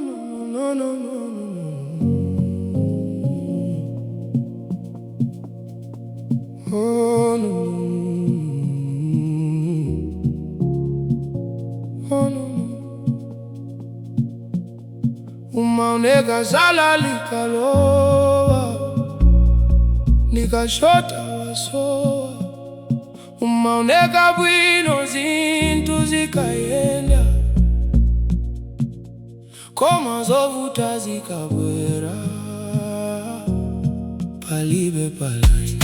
No, no, no, no. Oh, no, oh, no, no. Umaoneka dzuwa likalowa, ndikashota wasowa. Umaoneka bwino zinthu zikayenda, koma zovuta zikabwera, palibe pa line.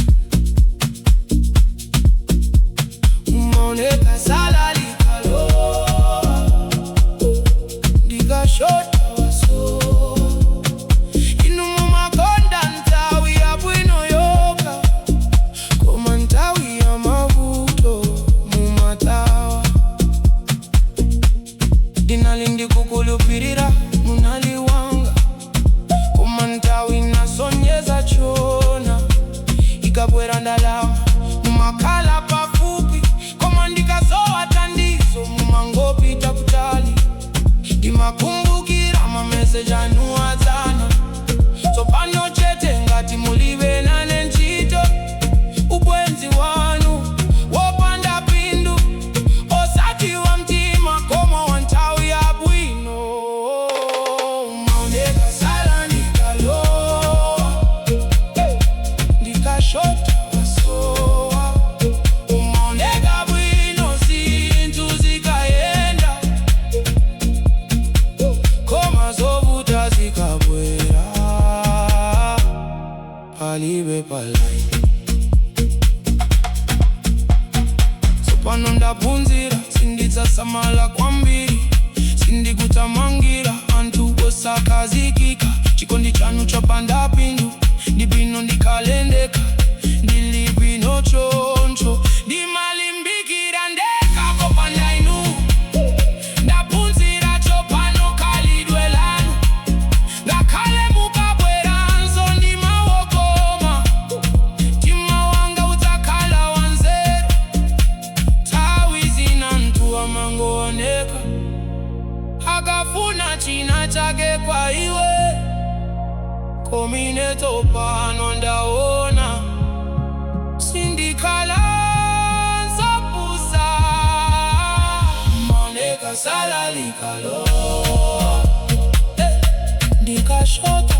Umaoneka dzuwa likalowa, ndikashota wasowa. Inu mumakonda nthawi yabwino yokha, koma nthawi ya mavuto mumathawa. Ndinali ndikukhulupirira munali wanga, koma nthawi inasonyeza choona. Ikabwera ndalama mumakhala pafupi, koma ndikasowa thandizo mumangopita kutali. Ndimakumbukira ma message anu adzana, tsopano chete ngati mulibe nane ntchito. Ubwenzi wanu wopanda phindu, osati wa mtima koma wa nthawi yabwino. Umaoneka dzuwa likalowa, ndikashota wasowa. Umaoneka bwino zinthu zikayenda, koma zovuta zikabwera, palibe pa line. Tsopano ndaphunzira, sindidzasamala kwambiri, sindikuthamangira anthu osakhazikika. Chikondi chanu chopanda phindu, ndi bwino ndikhale ndekha, ndili bwino choncho. Ndimalimbikira ndekha kopanda inu. Ndaphunzira tsopano khalidwe lanu. Ngakhale mukabweranso ndi mawu okoma, mtima wanga udzakhala wanzeru. Nthawi zina anthu amangooneka akafuna china chake kwa iwe, koma ine tsopano ndaona sindikhalanso opusa. Umaoneka dzuwa likalowa, ndikashota.